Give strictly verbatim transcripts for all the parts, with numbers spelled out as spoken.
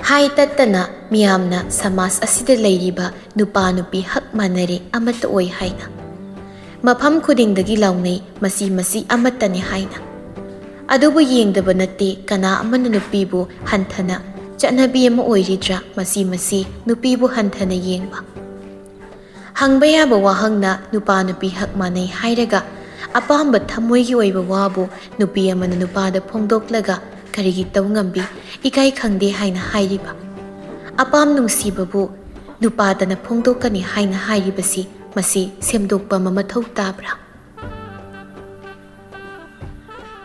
ꯍꯥꯏ ꯇꯠꯇꯅ ꯃꯤꯌꯥꯝꯅ ꯁꯃꯥꯖ ꯑꯁꯤꯗ ꯂꯩꯔꯤꯕ ꯅꯨꯄꯥ ꯅꯨꯄꯤ ꯍꯛ ꯃꯥꯟꯅꯔꯦ, ꯑꯃꯠꯇ ꯑꯣꯏ ꯍꯥꯏꯅ꯫ ꯃꯐꯝ ꯈꯨꯗꯤꯡꯗꯒꯤ ꯂꯥꯎꯅꯩ, ꯃꯁꯤ ꯃꯁꯤ ꯑꯃꯠꯇꯅꯤ ꯍꯥꯏꯅ꯫ ꯑꯗꯨꯕꯨ ꯌꯦꯡꯗꯕ ꯅꯠꯇꯦ ꯀꯅꯥ ꯑꯃꯅ ꯅꯨꯄꯤꯕꯨ ꯍꯟꯊꯅ꯫ ꯆꯠꯅꯕꯤ ꯑꯃ ꯑꯣꯏꯔꯤꯗ꯭ꯔꯥ ꯃꯁꯤ ꯃꯁꯤ ꯅꯨꯄꯤꯕꯨ ꯍꯟꯊꯅ ꯌꯦꯡꯕ? ꯍꯪꯕ ꯌꯥꯕ ꯋꯥꯍꯪꯅ ꯅꯨꯄꯥ ꯅꯨꯄꯤ ꯍꯛ ꯃꯥꯟꯅꯩ ꯍꯥꯏꯔꯒ ꯑꯄꯥꯝꯕ ꯊꯃꯣꯏꯒꯤ ꯑꯣꯏꯕ ꯋꯥꯕꯨ ꯅꯨꯄꯤ ꯑꯃꯅ ꯅꯨꯄꯥꯗ ꯐꯣꯡꯗꯣꯛꯂꯒ ꯀꯔꯤꯒꯤ ꯇꯧ ꯉꯝꯕꯤ? ꯏꯀꯥꯏ ꯈꯪꯗꯦ ꯍꯥꯏꯅ ꯍꯥꯏꯔꯤꯕ꯫ ꯑꯄꯥꯝ ꯅꯨꯡꯁꯤꯕꯕꯨ ꯅꯨꯄꯥꯗꯅ ꯐꯣꯡꯗꯣꯛꯀꯅꯤ ꯍꯥꯏꯅ ꯍꯥꯏꯔꯤꯕꯁꯤ ꯃꯁꯤ ꯁꯦꯝꯗꯣꯛꯄ ꯑꯃ ꯃꯊꯧ ꯇꯥꯕ꯭ꯔꯥ?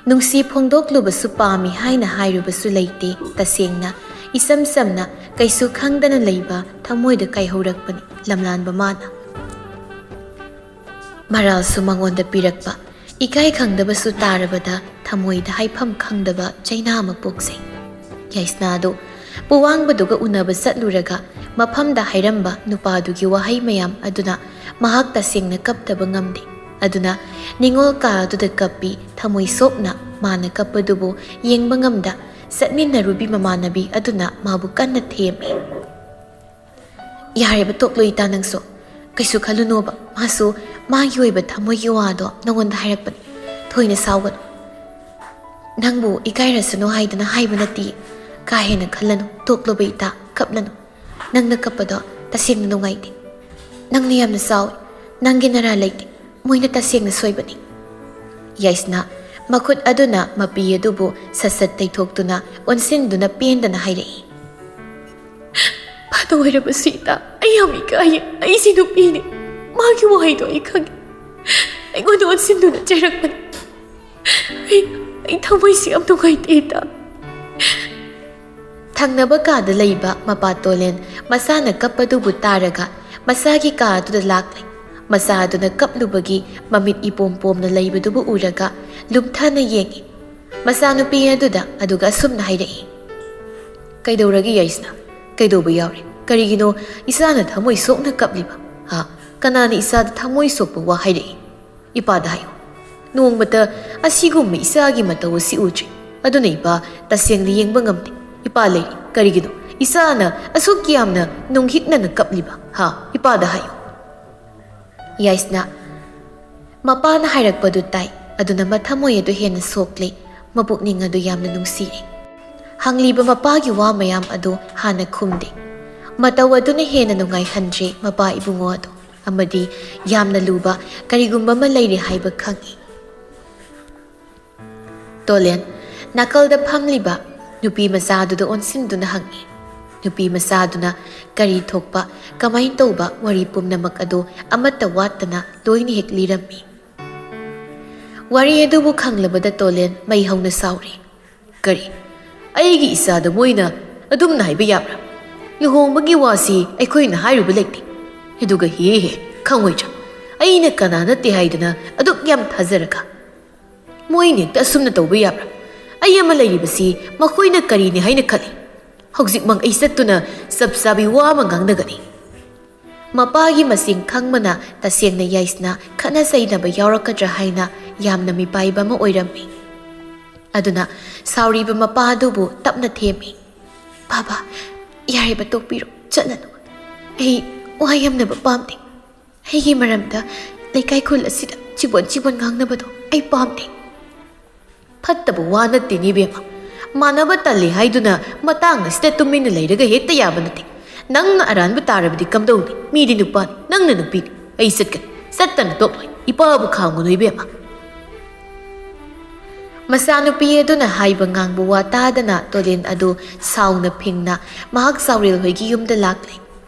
ꯅꯨꯡꯁꯤ ꯐꯣꯡꯗꯣꯛꯂꯨꯕꯁꯨ ꯄꯥꯝꯃꯤ ꯍꯥꯏꯅ ꯍꯥꯏꯔꯨꯕꯁꯨ ꯂꯩꯇꯦ꯫ ꯇꯁꯦꯡꯅ ꯏꯆꯝ ꯆꯝꯅ ꯀꯩꯁꯨ ꯈꯪꯗꯅ ꯂꯩꯕ ꯊꯃꯣꯏꯗ ꯀꯥꯏꯍꯧꯔꯛꯄꯅꯤ ꯂꯝꯂꯥꯟꯕ ꯃꯥꯅ꯫ ꯃꯔꯥꯜꯁꯨ ꯃꯉꯣꯟꯗ ꯄꯤꯔꯛꯄ꯫ ꯏꯀꯥꯏ ꯈꯪꯗꯕꯁꯨ ꯇꯥꯔꯕꯗ ꯊꯃꯣꯏꯗ ꯍꯥꯏꯐꯝ ꯈꯪꯗꯕ ꯆꯩꯅꯥ ꯑꯃ ꯄꯣꯛꯆꯩ꯫ ꯌꯥꯏꯁꯅꯥꯗꯨ ꯄꯨꯋꯥꯡꯕꯗꯨꯒ ꯎꯅꯕ ꯆꯠꯂꯨꯔꯒ ꯃꯐꯝꯗ ꯍꯥꯏꯔꯝꯕ ꯅꯨꯄꯥꯗꯨꯒꯤ ꯋꯥꯍꯩ ꯃꯌꯥꯝ ꯑꯗꯨꯅ ꯃꯍꯥꯛ ꯇꯁꯦꯡꯅ ꯀꯞꯇꯕ ꯉꯝꯗꯦ꯫ ꯑꯗꯨꯅ ꯅꯤꯉꯣꯜ ꯀꯥ ꯑꯗꯨꯗ ꯀꯞꯄꯤ, ꯊꯃꯣꯏ ꯁꯣꯛꯅ꯫ ꯃꯥꯅ ꯀꯞꯄꯗꯨꯕꯨ ꯌꯦꯡꯕ ꯉꯝꯗ ꯆꯠꯃꯤꯟꯅꯔꯨꯕꯤ ꯃꯃꯥꯟꯅꯕꯤ ꯑꯗꯨꯅ ꯃꯥꯕꯨ ꯀꯟꯅ ꯊꯦꯝꯃꯤ꯫ "ꯌꯥꯔꯦꯕ, ꯇꯣꯛꯂꯣ ꯏꯇꯥ, ꯅꯪꯁꯨ ꯀꯩꯁꯨ ꯈꯜꯂꯨꯅꯣꯕ꯫ ꯃꯥꯁꯨ ꯃꯥꯒꯤ ꯑꯣꯏꯕ ꯊꯃꯣꯏꯒꯤ ꯋꯥꯗꯣ ꯅꯉꯣꯟꯗ ꯍꯥꯏꯔꯛꯄꯅꯤ꯫ ꯊꯣꯏꯅ ꯁꯥꯎꯒꯅꯨ꯫ ꯅꯪꯕꯨ ꯏꯀꯥꯏꯔꯁꯅꯨ ꯍꯥꯏꯗꯅ ꯍꯥꯏꯕ ꯅꯠꯇꯦ꯫ ꯀꯥ ꯍꯦꯟꯅ ꯈꯜꯂꯅꯨ, ꯇꯣꯛꯂꯣꯕ ꯏꯇꯥ, ꯀꯞꯂꯅꯨ꯫ ꯅꯪꯅ ꯀꯞꯄꯗꯣ ꯇꯁꯦꯡꯅ ꯅꯨꯡꯉꯥꯏꯇꯦ꯫ ꯅꯪꯅ ꯌꯥꯝꯅ ꯆꯥꯎꯏ꯫ ꯅꯪꯒꯤ ꯅꯔꯥ ꯂꯩꯇꯦ꯫ ꯃꯣꯏꯅ ꯇꯁꯦꯡꯅ ꯁꯣꯏꯕꯅꯤ꯫" ꯌꯥꯏꯁꯅꯥ ꯃꯈꯨꯠ ꯑꯗꯨꯅ ꯃꯄꯤ ꯑꯗꯨꯕꯨ ꯁꯠ ꯁꯠ ꯇꯩꯊꯣꯛꯇꯨꯅ ꯑꯣꯟꯁꯤꯟꯗꯨꯅ ꯄꯦꯟꯗꯅ ꯍꯥꯏꯔꯛꯏ꯫ "ꯐꯅ ꯑꯣꯏꯔꯕꯁꯨ ꯏꯇꯥ, ꯑꯩ ꯌꯥꯝ ꯏꯀꯥꯏꯌꯦ꯫ ꯑꯩꯁꯤ ꯅꯨꯄꯤꯅꯤ꯫ ꯃꯥꯒꯤ ꯋꯥꯍꯩꯗꯣ ꯑꯩ ꯈꯪꯉꯤ꯫ ꯑꯩꯉꯣꯟꯗ ꯑꯣꯟꯁꯤꯟꯗꯨꯅ ꯆꯩꯔꯛꯄꯅꯤ꯫ ꯑꯩ, ꯑꯩ ꯊꯃꯣꯏꯁꯤ ꯌꯥꯝ ꯅꯨꯡꯉꯥꯏꯇꯦ ꯏꯇꯥ꯫" ꯊꯪꯅꯕ ꯀꯥꯗ ꯂꯩꯕ ꯃꯄꯥ ꯇꯣꯂꯦꯟ ꯃꯆꯥꯅ ꯀꯞꯄꯗꯨꯕꯨ ꯇꯥꯔꯒ ꯃꯆꯥꯒꯤ ꯀꯥ ꯑꯗꯨꯗ ꯂꯥꯛꯂꯦ꯫ ꯃꯆꯥ ꯑꯗꯨꯅ ꯀꯞꯂꯨꯕꯒꯤ ꯃꯃꯤꯠ ꯏꯄꯣꯝ ꯄꯣꯝꯅ ꯂꯩꯕꯗꯨꯕꯨ ꯎꯔꯒ ꯂꯨꯝꯊꯅ ꯌꯦꯡꯉꯤ꯫ ꯃꯆꯥꯅꯨꯄꯤ ꯑꯗꯨꯗ ꯑꯗꯨꯒ ꯑꯁꯨꯝꯅ ꯍꯥꯏꯔꯛꯏ꯫ "ꯀꯩꯗꯧꯔꯒꯦ ꯌꯥꯏꯁꯅꯥ? ꯀꯩꯗꯧꯕ ꯌꯥꯎꯔꯦ? ꯀꯔꯤꯒꯤꯅꯣ ꯏꯆꯥꯅ ꯊꯃꯣꯏ ꯁꯣꯛꯅ ꯀꯞꯂꯤꯕ? ꯍꯥ? ꯀꯅꯥꯅ ꯏꯆꯥꯗ ꯊꯃꯣꯏ ꯁꯣꯛꯄ ꯋꯥ ꯍꯥꯏꯔꯛꯏ? ꯏꯄꯥꯗ ꯍꯥꯏꯌꯨ꯫ ꯅꯣꯡꯃꯇ ꯑꯁꯤꯒꯨꯝꯕ ꯏꯆꯥꯒꯤ ꯃꯇꯧ ꯑꯁꯤ ꯎꯗ꯭ꯔꯤ꯫ ꯑꯗꯨꯅ ꯏꯄꯥ ꯇꯁꯦꯡꯅ ꯌꯦꯡꯕ ꯉꯝꯗꯦ꯫ ꯏꯄꯥ ꯂꯩꯔꯤ꯫ ꯀꯔꯤꯒꯤꯅꯣ? "ꯏꯆꯥꯅ ꯑꯁꯨꯛ ꯌꯥꯝꯅ ꯅꯨꯡꯍꯤꯛꯅꯅ ꯀꯞꯂꯤꯕ, ꯍꯥ? ꯏꯄꯥꯗ ꯍꯥꯏꯌꯨ꯫" ꯌꯥꯏꯁꯅ ꯃꯄꯥꯅ ꯍꯥꯏꯔꯛꯄꯗꯨ ꯇꯥꯏ꯫ ꯑꯗꯨꯅ ꯃꯊꯃꯣꯏ ꯑꯗꯨ ꯍꯦꯟꯅ ꯁꯣꯛꯂꯦ꯫ ꯃꯄꯨꯛꯅꯤꯡ ꯑꯗꯨ ꯌꯥꯝꯅ ꯅꯨꯡꯁꯤꯔꯦ꯫ ꯍꯪꯂꯤꯕ ꯃꯄꯥꯒꯤ ꯋꯥ ꯃꯌꯥꯝ ꯑꯗꯨ ꯍꯥꯟꯅ ꯈꯨꯝꯗꯦ꯫ ꯃꯇꯧ ꯑꯗꯨꯅ ꯍꯦꯟꯅ ꯅꯨꯡꯉꯥꯏꯍꯟꯗ꯭ꯔꯦ ꯃꯄꯥ ꯏꯕꯨꯡꯉꯣ ꯑꯗꯨ꯫ ꯑꯃꯗꯤ ꯌꯥꯝꯅ ꯂꯨꯕ ꯀꯔꯤꯒꯨꯝꯕ ꯑꯃ ꯂꯩꯔꯦ ꯍꯥꯏꯕ ꯈꯪꯏ꯫ ꯇꯣꯂꯦꯟ ꯅꯥꯀꯜꯗ ꯐꯝꯂꯤꯕ ꯅꯨꯄꯤ ꯃꯆꯥꯗꯨꯗ ꯑꯣꯟꯁꯤꯟꯗꯨꯅ ꯍꯪꯉꯤ꯫ ꯅꯨꯄꯤ ꯃꯆꯥꯗꯨꯅ ꯀꯔꯤ ꯊꯣꯛꯄ, ꯀꯃꯥꯏꯅ ꯇꯧꯕ ꯋꯥꯔꯤ ꯄꯨꯝꯅꯃꯛ ꯑꯗꯨ ꯑꯃꯠꯇ ꯋꯥꯠꯇꯅ ꯂꯣꯏꯅ ꯍꯦꯛ ꯂꯤꯔꯝꯃꯤ꯫ ꯋꯥꯔꯤ ꯑꯗꯨꯕꯨ ꯈꯪꯂꯕꯗ ꯇꯣꯂꯦꯟ ꯃꯩ ꯍꯧꯅ ꯁꯥꯎꯔꯤ꯫ "ꯀꯔꯤ? ꯑꯩꯒꯤ ꯏꯆꯥꯗ ꯃꯣꯏꯅ ꯑꯗꯨꯝꯅ ꯍꯥꯏꯕ ꯌꯥꯕ꯭ꯔꯥ? ꯂꯨꯍꯣꯡꯕꯒꯤ ꯋꯥꯁꯤ ꯑꯩꯈꯣꯏꯅ ꯍꯥꯏꯔꯨꯕ ꯂꯩꯇꯦ꯫ ꯑꯗꯨꯒ ꯍꯦ ꯍꯦ, ꯈꯪꯉꯣꯏꯗ꯭ꯔꯥ? ꯑꯩꯅ ꯀꯅꯥ ꯅꯠꯇꯦ ꯍꯥꯏꯗꯅ ꯑꯗꯨꯛ ꯌꯥꯝ ꯊꯥꯖꯔꯒ ꯃꯣꯏꯅ ꯍꯦꯛꯇ ꯑꯁꯨꯝꯅ ꯇꯧꯕ ꯌꯥꯕ꯭ꯔꯥ? ꯑꯩ ꯑꯃ ꯂꯩꯔꯤꯕꯁꯤ ꯃꯈꯣꯏꯅ ꯀꯔꯤꯅꯤ ꯍꯥꯏꯅ ꯈꯜꯂꯤ? ꯍꯧꯖꯤꯛꯃꯛ ꯑꯩ ꯆꯠꯇꯨꯅ ꯆꯞ ꯆꯥꯕꯤ ꯋꯥ ꯑꯃ ꯉꯥꯡꯅꯒꯅꯤ꯫" ꯃꯄꯥꯒꯤ ꯃꯁꯤꯡ ꯈꯪꯕꯅ ꯇꯁꯦꯡꯅ ꯌꯥꯏꯁꯅ ꯈꯠꯅ ꯆꯩꯅꯕ ꯌꯥꯎꯔꯛꯀꯗ꯭ꯔꯥ ꯍꯥꯏꯅ ꯌꯥꯝꯅ ꯃꯤꯄꯥꯏꯕ ꯑꯃ ꯑꯣꯏꯔꯝꯃꯤ꯫ ꯑꯗꯨꯅ ꯁꯥꯎꯔꯤꯕ ꯃꯄꯥ ꯑꯗꯨꯕꯨ ꯇꯞꯅ ꯊꯦꯝꯃꯤ꯫ "ꯕꯥꯕꯥ, ꯌꯥꯔꯦꯕ, ꯇꯣꯛꯄꯤꯔꯣ, ꯆꯠꯂꯅꯨ꯫ ꯑꯩ ꯋꯥ ꯌꯥꯝꯅꯕ ꯄꯥꯝꯗꯦ꯫ ꯑꯩꯒꯤ ꯃꯔꯝꯗ ꯂꯩꯀꯥꯏ ꯈꯨꯜ ꯑꯁꯤꯗ ꯆꯤꯕꯣꯟ ꯆꯤꯕꯣꯟ ꯉꯥꯡꯅꯕꯗꯣ ꯑꯩ ꯄꯥꯝꯗꯦ꯫" "ꯐꯠꯇꯕ ꯋꯥ ꯅꯠꯇꯦꯅꯦ ꯏꯕꯦꯝꯃ꯫ ꯃꯥꯟꯅꯕ ꯇꯜꯂꯤ ꯍꯥꯏꯗꯨꯅ ꯃꯇꯥꯡ ꯑꯁꯤꯗ ꯇꯨꯃꯤꯟꯅ ꯂꯩꯔꯒ ꯍꯦꯛꯇ ꯌꯥꯕ ꯅꯠꯇꯦ꯫ ꯅꯪꯅ ꯑꯔꯥꯟꯕ ꯇꯥꯔꯕꯗꯤ ꯀꯝꯗꯧꯅꯤ? ꯃꯤꯗꯤ ꯅꯨꯄꯥꯅꯤ, ꯅꯪꯅ ꯅꯨꯄꯤꯅꯤ꯫ ꯑꯩ ꯆꯠꯀꯅꯤ꯫ ꯆꯠꯇꯅ ꯇꯣꯛꯂꯣꯏ꯫ ꯏꯄꯥꯕꯨ ꯈꯥꯝꯒꯅꯨ ꯏꯕꯦꯝꯃ꯫" ꯃꯆꯥꯅꯨꯄꯤ ꯑꯗꯨꯅ ꯍꯥꯏꯕ ꯉꯥꯡꯕ ꯋꯥ ꯇꯥꯗꯅ ꯇꯣꯂꯦꯟ ꯑꯗꯨ ꯁꯥꯎꯅ ꯐꯤꯡꯅ ꯃꯍꯥꯛ ꯆꯥꯎꯔꯦꯜ ꯍꯣꯏꯒꯤ ꯌꯨꯝꯗ ꯂꯥꯛꯂꯦ꯫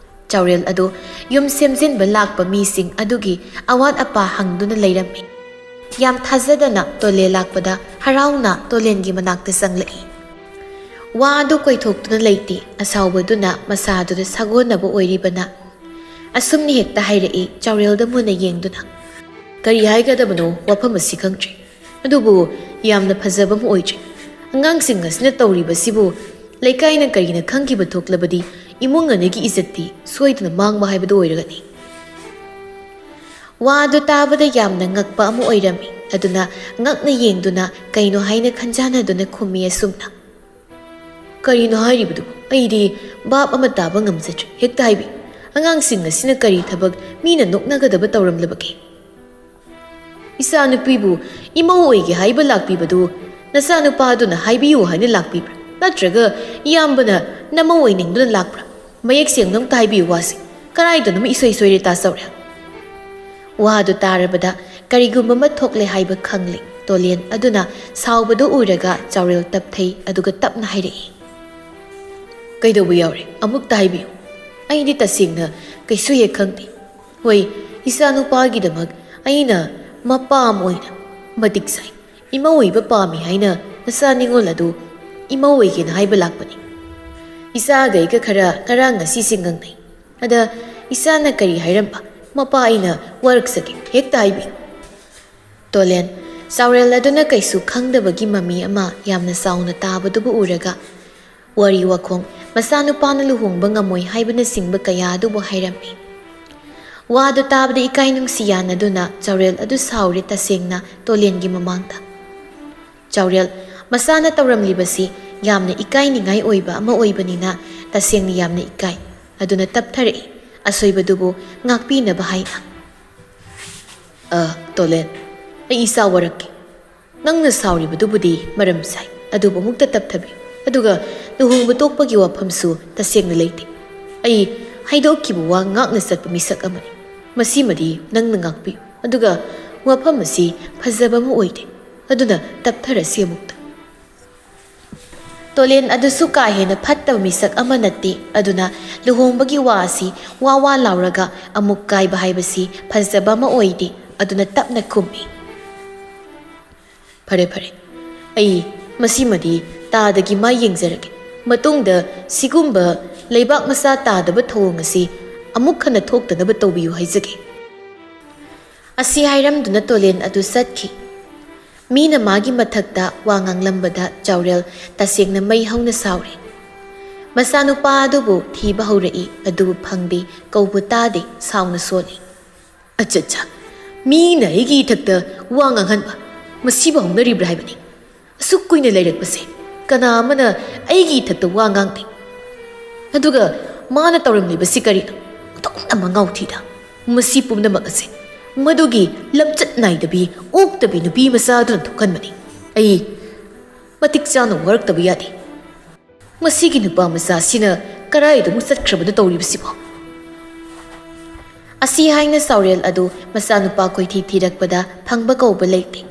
ꯆꯥꯎꯔꯦꯜ ꯑꯗꯨ ꯌꯨꯝ ꯁꯦꯝꯖꯤꯟꯕ ꯂꯥꯛꯄ ꯃꯤꯁꯤꯡ ꯑꯗꯨꯒꯤ ꯑꯋꯥꯠ ꯑꯄꯥ ꯍꯪꯗꯨꯅ ꯂꯩꯔꯝꯃꯤ꯫ ꯌꯥꯝ ꯊꯥꯖꯗꯅ ꯇꯣꯂꯦ ꯂꯥꯛꯄꯗ ꯍꯔꯥꯎꯅ ꯇꯣꯂꯦꯟꯒꯤ ꯃꯅꯥꯛꯇ ꯆꯪꯂꯛꯏ꯫ ꯋꯥ ꯑꯗꯨ ꯀꯣꯏꯊꯣꯛꯇꯨꯅ ꯂꯩꯇꯦ꯫ ꯑꯁꯥꯎꯕꯗꯨꯅ ꯃꯁꯥꯗꯨꯗ ꯁꯥꯒꯣꯟꯅꯕ ꯑꯣꯏꯔꯤꯕꯅ ꯑꯁꯨꯝꯅ ꯍꯦꯛꯇ ꯍꯥꯏꯔꯛꯏ, ꯆꯥꯎꯔꯦꯜꯗ ꯃꯨꯟꯅ ꯌꯦꯡꯗꯨꯅ꯫ "ꯀꯔꯤ ꯍꯥꯏꯒꯗꯕꯅꯣ? ꯋꯥꯐꯝ ꯑꯁꯤ ꯈꯪꯗ꯭ꯔꯦ꯫ ꯑꯗꯨꯕꯨ ꯌꯥꯝꯅ ꯐꯖꯕ ꯑꯃ ꯑꯣꯏꯗ꯭ꯔꯦ꯫ ꯑꯉꯥꯡꯁꯤꯡ ꯑꯁꯤꯅ ꯇꯧꯔꯤꯕꯁꯤꯕꯨ ꯂꯩꯀꯥꯏꯅ ꯀꯔꯤꯅ ꯈꯪꯈꯤꯕ ꯊꯣꯛꯂꯕꯗꯤ ꯏꯃꯨꯡ ꯑꯅꯤꯒꯤ ꯏꯖꯠꯇꯤ ꯁꯣꯏꯗꯅ ꯃꯥꯡꯕ ꯍꯥꯏꯕꯗꯨ ꯑꯣꯏꯔꯒꯅꯤ꯫" ꯋꯥ ꯑꯗꯨ ꯇꯥꯕꯗ ꯌꯥꯝꯅ ꯉꯛꯄ ꯑꯃ ꯑꯣꯏꯔꯝꯃꯤ꯫ ꯑꯗꯨꯅ ꯉꯛꯅ ꯌꯦꯡꯗꯨꯅ ꯀꯩꯅꯣ ꯍꯥꯏꯅ ꯈꯟꯖꯥꯟꯅꯗꯨꯅ ꯈꯨꯝꯃꯤ ꯑꯁꯨꯝꯅ꯫ "ꯀꯔꯤꯅꯣ ꯍꯥꯏꯔꯤꯕꯗꯨꯕꯨ? ꯑꯩꯗꯤ ꯚꯥꯞ ꯑꯃ ꯇꯥꯕ ꯉꯝꯖꯗ꯭ꯔꯦ꯫ ꯍꯦꯛꯇ ꯍꯥꯏꯕꯤ, ꯑꯉꯥꯡꯁꯤꯡ ꯑꯁꯤꯅ ꯀꯔꯤ ꯊꯕꯛ ꯃꯤꯅ ꯅꯣꯛꯅꯒꯗꯕ ꯇꯧꯔꯝꯂꯕꯒꯦ? ꯏꯆꯥꯅꯨꯄꯤꯕꯨ ꯏꯃꯧ ꯑꯣꯏꯒꯦ ꯍꯥꯏꯕ ꯂꯥꯛꯄꯤꯕꯗꯨ ꯅꯆꯥꯅꯨꯄꯥꯗꯨꯅ ꯍꯥꯏꯕꯤꯌꯨ ꯍꯥꯏꯅ ꯂꯥꯛꯄꯤꯕ꯭ꯔꯥ? ꯅꯠꯇ꯭ꯔꯒ ꯏꯌꯥꯝꯕꯅ ꯅꯃꯧ ꯑꯣꯏꯅꯤꯡꯗꯨꯅ ꯂꯥꯛꯄ꯭ꯔꯥ? ꯃꯌꯦꯛ ꯁꯦꯡꯅ ꯑꯝꯇ ꯍꯥꯏꯕꯤꯌꯨ ꯋꯥꯁꯦ꯫ ꯀꯔꯥꯏꯗꯅꯣꯃ ꯏꯁꯣꯏ ꯁꯣꯏꯔꯦ ꯇꯥ ꯆꯥꯎꯔꯦꯜ꯫ ꯋꯥꯗꯨ ꯇꯥꯔꯕꯗ ꯀꯔꯤꯒꯨꯝꯕ ꯑꯃ ꯊꯣꯛꯂꯦ ꯍꯥꯏꯕ ꯈꯪꯂꯦ꯫ ꯇꯣꯂꯦꯟ ꯑꯗꯨꯅ ꯁꯥꯎꯕꯗꯨ ꯎꯔꯒ ꯆꯥꯎꯔꯦꯜ ꯇꯞꯊꯩ, ꯑꯗꯨꯒ ꯇꯞꯅ ꯍꯥꯏꯔꯛꯏ, "ꯀꯩꯗꯧꯕ ꯌꯥꯎꯔꯦ? ꯑꯃꯨꯛꯇ ꯍꯥꯏꯕꯤꯌꯨ꯫ ꯑꯩꯗꯤ ꯇꯁꯦꯡꯅ ꯀꯩꯁꯨ ꯍꯦꯛ ꯈꯪꯗꯦ꯫ ꯍꯣꯏ, ꯏꯆꯥꯅꯨꯄꯥꯒꯤꯗꯃꯛ ꯑꯩꯅ ꯃꯄꯥ ꯑꯃ ꯑꯣꯏꯅ ꯃꯇꯤꯛ ꯆꯥꯏ, ꯏꯃꯧ ꯑꯣꯏꯕ ꯄꯥꯝꯃꯤ ꯍꯥꯏꯅ ꯅꯆꯥ ꯅꯤꯉꯣꯜ ꯑꯗꯨ ꯏꯃꯧ ꯑꯣꯏꯒꯦꯅ ꯍꯥꯏꯕ ꯂꯥꯛꯄꯅꯤ꯫ ꯏꯆꯥꯒ ꯑꯩꯒ ꯈꯔ ꯉꯔꯥꯡ ꯉꯁꯤꯁꯦ ꯉꯪꯅꯩ꯫ ꯑꯗ ꯏꯆꯥꯅ ꯀꯔꯤ ꯍꯥꯏꯔꯝꯕ? ꯃꯄꯥ ꯑꯩꯅ ꯋꯥꯔꯛꯆꯒꯦ, ꯍꯦꯛꯇ ꯍꯥꯏꯕꯤꯌꯨ꯫" ꯇꯣꯂꯦꯟ, ꯆꯥꯎꯔꯦꯜ ꯑꯗꯨꯅ ꯀꯩꯁꯨ ꯈꯪꯗꯕꯒꯤ ꯃꯃꯤ ꯑꯃ ꯌꯥꯝꯅ ꯆꯥꯎꯅ ꯇꯥꯕꯗꯨꯕꯨ ꯎꯔꯒ, ꯋꯥꯔꯤ ꯋꯥꯈꯣꯡ, ꯃꯆꯥꯅꯨꯄꯥꯅ ꯂꯨꯍꯣꯡꯕ ꯉꯝꯃꯣꯏ ꯍꯥꯏꯕꯅꯆꯤꯡꯕ ꯀꯌꯥ ꯑꯗꯨꯕꯨ ꯍꯥꯏꯔꯝꯃꯤ꯫ ꯋꯥꯗꯨ ꯇꯥꯕꯗ ꯏꯀꯥꯏ ꯅꯨꯡꯁꯤ ꯌꯥꯅꯗꯨꯅ ꯆꯥꯎꯔꯦꯜ ꯑꯗꯨ ꯁꯥꯎꯔꯦ ꯇꯁꯦꯡꯅ ꯇꯣꯂꯦꯟꯒꯤ ꯃꯃꯥꯡꯗ꯫ ꯆꯥꯎꯔꯦꯜ, ꯃꯆꯥꯅ ꯇꯧꯔꯝꯂꯤꯕꯁꯤ ꯌꯥꯝꯅ ꯏꯀꯥꯏꯅꯤꯡꯉꯥꯏ ꯑꯣꯏꯕ ꯑꯃ ꯑꯣꯏꯕꯅꯤꯅ ꯇꯁꯦꯡꯅ ꯌꯥꯝꯅ ꯏꯀꯥꯏ꯫ ꯑꯗꯨꯅ ꯇꯞꯊꯔꯛꯏ, ꯑꯁꯣꯏꯕꯗꯨꯕꯨ ꯉꯥꯛꯄꯤꯅꯕ ꯍꯥꯏꯅ꯫ "ꯑ, ꯇꯣꯂꯦꯟ, ꯑꯩ ꯏꯆꯥ ꯋꯥꯔꯛꯀꯦ꯫ ꯅꯪꯅ ꯁꯥꯎꯔꯤꯕꯗꯨꯕꯨꯗꯤ ꯃꯔꯝ ꯆꯥꯏ, ꯑꯗꯨꯕꯨ ꯑꯃꯨꯛꯇ ꯇꯞꯊꯕꯤꯌꯨ꯫ ꯑꯗꯨꯒ ꯂꯨꯍꯣꯡꯕ ꯇꯣꯛꯄꯒꯤ ꯋꯥꯐꯝꯁꯨ ꯇꯁꯦꯡꯅ ꯂꯩꯇꯦ꯫ ꯑꯩ ꯍꯥꯏꯗꯣꯛꯈꯤꯕ ꯋꯥ ꯉꯥꯛꯅ ꯆꯠꯄ ꯃꯤꯁꯛ ꯑꯃꯅꯤ꯫ ꯃꯁꯤꯃꯗꯤ ꯅꯪꯅ ꯉꯥꯛꯄꯤꯌꯨ꯫ ꯑꯗꯨꯒ ꯋꯥꯐꯝ ꯑꯁꯤ ꯐꯖꯕ ꯑꯃ ꯑꯣꯏꯗꯦ, ꯑꯗꯨꯅ ꯇꯞꯊꯔꯁꯤ ꯑꯃꯨꯛꯇ꯫" ꯇꯣꯂꯦꯟ ꯑꯗꯨꯁꯨ ꯀꯥ ꯍꯦꯟꯅ ꯐꯠꯇꯕ ꯃꯤꯁꯛ ꯑꯃ ꯅꯠꯇꯦ, ꯑꯗꯨꯅ ꯂꯨꯍꯣꯡꯕꯒꯤ ꯋꯥ ꯑꯁꯤ ꯋꯥ ꯋꯥ ꯂꯥꯎꯔꯒ ꯑꯃꯨꯛ ꯀꯥꯏꯕ ꯍꯥꯏꯕꯁꯤ ꯐꯖꯕ ꯑꯃ ꯑꯣꯏꯗꯦ, ꯑꯗꯨꯅ ꯇꯞꯅ ꯈꯨꯝꯃꯤ, "ꯐꯔꯦ, ꯐꯔꯦ, ꯑꯩ ꯃꯁꯤꯃꯗꯤ ꯇꯥꯗꯒꯤ ꯃꯥꯏ ꯌꯦꯡꯖꯔꯒꯦ꯫ ꯃꯇꯨꯡꯗ ꯁꯤꯒꯨꯝꯕ ꯂꯩꯕꯥꯛ ꯃꯆꯥ ꯇꯥꯗꯕ ꯊꯧꯑꯣꯡ ꯑꯁꯤ ꯑꯃꯨꯛ ꯍꯟꯅ ꯊꯣꯛꯇꯅꯕ ꯇꯧꯕꯤꯌꯨ ꯍꯥꯏꯖꯒꯦ꯫" ꯑꯁꯤ ꯍꯥꯏꯔꯝꯗꯨꯅ ꯇꯣꯂꯦꯟ ꯑꯗꯨ ꯆꯠꯈꯤ꯫ ꯃꯤꯅ ꯃꯥꯒꯤ ꯃꯊꯛꯇ ꯋꯥ ꯉꯥꯡꯂꯝꯕꯗ ꯆꯥꯎꯔꯦꯜ ꯇꯁꯦꯡꯅ ꯃꯩ ꯍꯧꯅ ꯁꯥꯎꯔꯦ꯫ ꯃꯆꯥꯅꯨꯄꯥ ꯑꯗꯨꯕꯨ ꯊꯤꯕ ꯍꯧꯔꯛꯏ, ꯑꯗꯨꯕꯨ ꯐꯪꯗꯦ, ꯀꯧꯕ ꯇꯥꯗꯦ, ꯁꯥꯎꯅ ꯁꯣꯜꯂꯤ꯫ "ꯑꯆꯠꯆꯥ, ꯃꯤꯅ ꯑꯩꯒꯤ ꯏꯊꯛꯇ ꯋꯥ ꯉꯥꯡꯍꯟꯕ, ꯃꯁꯤꯕꯨ ꯍꯧꯅꯔꯤꯕ꯭ꯔꯥ ꯍꯥꯏꯕꯅꯤ꯫ ꯑꯁꯨꯛ ꯀꯨꯏꯅ ꯂꯩꯔꯛꯄꯁꯦ ꯀꯅꯥ ꯑꯃꯅ ꯑꯩꯒꯤ ꯏꯊꯛꯇ ꯋꯥ ꯉꯥꯡꯗꯦ꯫ ꯑꯗꯨꯒ ꯃꯥꯅ ꯇꯧꯔꯝꯂꯤꯕꯁꯤ ꯀꯔꯤꯅꯣ? ꯑꯣꯟꯊꯣꯛꯅ ꯃꯉꯥꯎ ꯊꯤꯗ꯫ ꯃꯁꯤ ꯄꯨꯝꯅꯃꯛ ꯑꯁꯤ ꯃꯗꯨꯒꯤ ꯂꯝꯆꯠ ꯅꯥꯏꯗꯕꯤ, ꯑꯣꯛꯇꯕꯤ ꯅꯨꯄꯤ ꯃꯆꯥ ꯑꯗꯨꯅ ꯊꯣꯛꯍꯟꯕꯅꯤ꯫ ꯑꯩ ꯃꯇꯤꯛ ꯆꯥꯅ ꯋꯥꯔꯛꯇꯕ ꯌꯥꯗꯦ꯫ ꯃꯁꯤꯒꯤ ꯅꯨꯄꯥ ꯃꯆꯥꯁꯤꯅ ꯀꯔꯥꯏꯗ ꯑꯃꯨꯛ ꯆꯠꯈ꯭ꯔꯕꯅꯣ ꯇꯧꯔꯤꯕꯁꯤꯕꯣ? ꯑꯁꯤ ꯍꯥꯏꯅ ꯆꯥꯎꯔꯦꯜ ꯑꯗꯨ ꯃꯆꯥꯅꯨꯄꯥ ꯀꯣꯏꯊꯤ ꯊꯤꯔꯛꯄꯗ ꯐꯪꯕ ꯀꯧꯕ ꯂꯩꯇꯦ꯫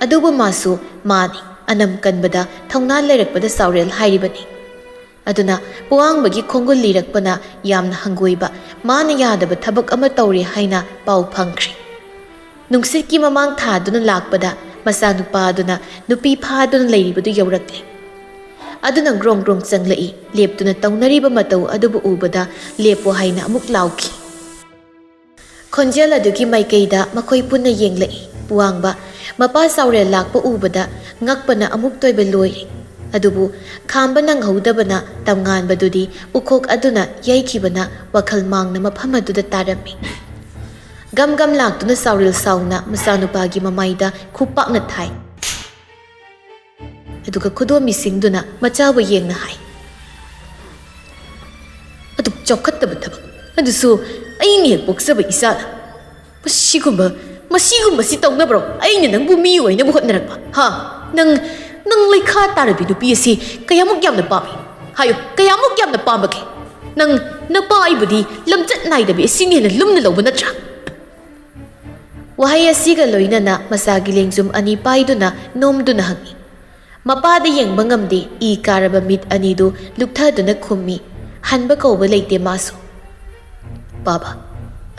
ꯑꯗꯨꯕꯨ ꯃꯥꯁꯨ ꯃꯥꯅꯤ, ꯑꯅꯝ ꯀꯟꯕꯗ ꯊꯧꯅꯥ ꯂꯩꯔꯛꯄꯗ ꯆꯥꯎꯔꯦꯜ ꯍꯥꯏꯔꯤꯕꯅꯤ꯫ ꯑꯗꯨꯅ ꯄꯨꯋꯥꯡꯕꯒꯤ ꯈꯣꯡꯒꯨꯜ ꯂꯤꯔꯛꯄꯅ ꯌꯥꯝꯅ ꯍꯪꯒꯣꯏꯕ, ꯃꯥꯅ ꯌꯥꯗꯕ ꯊꯕꯛ ꯑꯃ ꯇꯧꯔꯦ ꯍꯥꯏꯅ ꯄꯥꯎ ꯐꯪꯈ꯭ꯔꯦ꯫ ꯅꯨꯡꯁꯤꯠꯀꯤ ꯃꯃꯥꯡ ꯊꯥꯗꯨꯅ ꯂꯥꯛꯄꯗ ꯃꯆꯥꯅꯨꯄꯥ ꯑꯗꯨꯅ ꯅꯨꯄꯤ ꯐꯥꯗꯨꯅ ꯂꯩꯔꯤꯕꯗꯨ ꯌꯧꯔꯛꯂꯦ꯫ ꯑꯗꯨꯅ ꯒ꯭ꯔꯣꯡ ꯒ꯭ꯔꯣꯡ ꯆꯪꯂꯛꯏ꯫ ꯂꯦꯞꯇꯨꯅ ꯇꯧꯅꯔꯤꯕ ꯃꯇꯧ ꯑꯗꯨꯕꯨ ꯎꯕꯗ ꯂꯦꯞꯄꯣ ꯍꯥꯏꯅ ꯑꯃꯨꯛ ꯂꯥꯎꯈꯤ꯫ ꯈꯣꯟꯖꯦꯜ ꯑꯗꯨꯒꯤ ꯃꯥꯏꯀꯩꯗ ꯃꯈꯣꯏ ꯄꯨꯟꯅ ꯌꯦꯡꯂꯛꯏ꯫ ꯄꯨꯋꯥꯡꯕ ꯃꯄꯥ ꯆꯥꯎꯔꯦꯜ ꯂꯥꯛꯄ ꯎꯕꯗ ꯉꯛꯄꯅ ꯑꯃꯨꯛ ꯇꯣꯏꯕ ꯂꯣꯏꯔꯦ꯫ ꯑꯗꯨꯕꯨ ꯈꯥꯝꯕ ꯅꯪꯍꯧꯗꯕꯅ ꯇꯝꯉꯥꯟꯕꯗꯨꯗꯤ ꯎꯈꯣꯛ ꯑꯗꯨꯅ ꯌꯩꯈꯤꯕꯅ ꯋꯥꯈꯜ ꯃꯥꯡꯅ ꯃꯐꯝ ꯑꯗꯨꯗ ꯇꯥꯔꯝꯃꯤ꯫ ꯒꯝ ꯒꯝ ꯂꯥꯛꯇꯨꯅ ꯆꯥꯎꯔꯦꯜ ꯁꯥꯎꯅ ꯃꯆꯥꯅꯨꯄꯥꯒꯤ ꯃꯃꯥꯏꯗ ꯈꯨꯄꯥꯛꯅ ꯊꯥꯏ꯫ ꯑꯗꯨꯒ ꯈꯨꯗꯣꯝꯕꯤꯁꯤꯡꯗꯨꯅ ꯃꯆꯥꯕꯨ ꯌꯦꯡꯅ ꯍꯥꯏ, "ꯑꯗꯨꯛ ꯆꯥꯎꯈꯠꯇꯕ ꯊꯕꯛ, ꯑꯗꯨꯁꯨ ꯑꯩꯅ ꯍꯦꯛ ꯄꯣꯛꯆꯕ ꯏꯆꯥꯅ꯫ ꯃꯁꯤꯒꯨꯝꯕ, ꯃꯁꯤꯒꯨꯝꯕꯁꯤ ꯇꯧꯅꯕ꯭ꯔꯣ? ꯑꯩꯅ ꯅꯪꯕꯨ ꯃꯤ ꯑꯣꯏꯅꯕ ꯍꯣꯠꯅꯔꯛꯄ, ꯍꯥ? ꯅꯪ, ꯅꯪ ꯂꯩꯈꯥ ꯇꯥꯔꯕꯤ ꯅꯨꯄꯤ ꯑꯁꯤ ꯀꯌꯥꯃꯨꯛ ꯌꯥꯝꯅ ꯄꯥꯝꯃꯤ? ꯍꯥꯏꯌꯨ, ꯀꯌꯥꯃꯨꯛ ꯌꯥꯝꯅ ꯄꯥꯝꯕꯒꯦ? ꯅꯪ ꯅꯄꯥ ꯑꯩꯕꯨꯗꯤ ꯂꯝꯆꯠ ꯅꯥꯏꯗꯕꯤ ꯑꯁꯤꯅ ꯍꯦꯟꯅ ꯂꯨꯝꯅ ꯂꯧꯕ ꯅꯠꯇ꯭ꯔꯥ?" ꯋꯥꯍꯩ ꯑꯁꯤꯒ ꯂꯣꯏꯅꯅ ꯃꯆꯥꯒꯤ ꯂꯦꯡꯖꯨꯝ ꯑꯅꯤ ꯄꯥꯏꯗꯨꯅ ꯅꯣꯝꯗꯨꯅ ꯍꯪꯏ꯫ ꯃꯄꯥꯗ ꯌꯦꯡꯕ ꯉꯝꯗꯦ, ꯏ ꯀꯥꯔꯕ ꯃꯤꯠ ꯑꯅꯤꯗꯨ ꯂꯨꯞꯊꯗꯨꯅ ꯈꯨꯝꯃꯤ꯫ ꯍꯟꯕ ꯀꯧꯕ ꯂꯩꯇꯦ ꯃꯥꯁꯨ꯫ "ꯄꯥꯕ,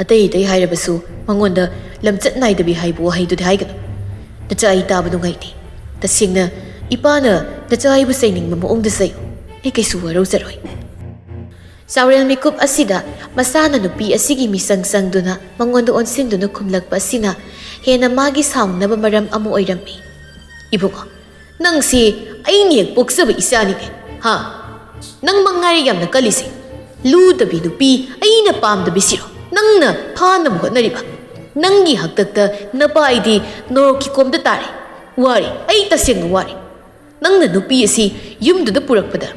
ꯑꯇꯩ ꯑꯇꯩ ꯍꯥꯏꯔꯕꯁꯨ ꯃꯉꯣꯟꯗ ꯂꯝꯆꯠ ꯅꯥꯏꯗꯕꯤ ꯍꯥꯏꯕ ꯋꯥꯍꯩꯗꯨꯗꯤ ꯍꯥꯏꯒꯅꯨ꯫ ꯅꯆꯥ ꯑꯩ ꯇꯥꯕ ꯅꯨꯡꯉꯥꯏꯇꯦ꯫ ꯇꯁꯦꯡꯅ ꯏꯄꯥꯅ ꯅꯆꯥ ꯑꯩꯕꯨ ꯆꯩꯅꯤꯡꯕ ꯃꯑꯣꯡꯗ ꯆꯩꯌꯨ꯫ ꯑꯩ ꯀꯩꯁꯨ ꯋꯥꯔꯧꯖꯔꯣꯏ꯫" ꯆꯥꯎꯔꯦꯜ ꯃꯤꯀꯨꯞ ꯑꯁꯤꯗ ꯃꯆꯥꯅ ꯅꯨꯄꯤ ꯑꯁꯤꯒꯤ ꯃꯤꯁꯪ ꯆꯪꯗꯨꯅ ꯃꯉꯣꯟꯗ ꯑꯣꯟꯁꯤꯟꯗꯨꯅ ꯈꯨꯝꯂꯛꯄ ꯑꯁꯤꯅ ꯍꯦꯟꯅ ꯃꯥꯒꯤ ꯁꯥꯎꯅꯕ ꯃꯔꯝ ꯑꯃ ꯑꯣꯏꯔꯝꯃꯤ꯫ "ꯏꯕꯨꯡꯉꯣ, ꯅꯪꯁꯤ ꯑꯩꯅ ꯍꯦꯛ ꯄꯣꯛꯆꯕ ꯏꯆꯥꯅꯤꯅꯦ, ꯍꯥ? ꯅꯪ ꯃꯉꯥꯏꯔꯦ ꯌꯥꯝꯅ ꯀꯜꯂꯤꯁꯦ꯫ ꯂꯨꯗꯕꯤ ꯅꯨꯄꯤ ꯑꯩꯅ ꯄꯥꯝꯗꯕꯤꯁꯤꯔꯣ ꯅꯪꯅ ꯐꯥꯅꯕ ꯍꯣꯠꯅꯔꯤꯕ? ꯅꯪꯒꯤ ꯍꯥꯛꯇꯛꯇ ꯅꯄꯥ ꯑꯩꯗꯤ ꯅꯣꯔꯣꯛꯀꯤ ꯀꯣꯝꯗ ꯇꯥꯔꯦ꯫ ꯋꯥꯔꯦ, ꯑꯩ ꯇꯁꯦꯡꯅ ꯋꯥꯔꯦ꯫ ꯅꯪꯅ ꯅꯨꯄꯤ ꯑꯁꯤ ꯌꯨꯝꯗꯨꯗ ꯄꯨꯔꯛꯄꯗ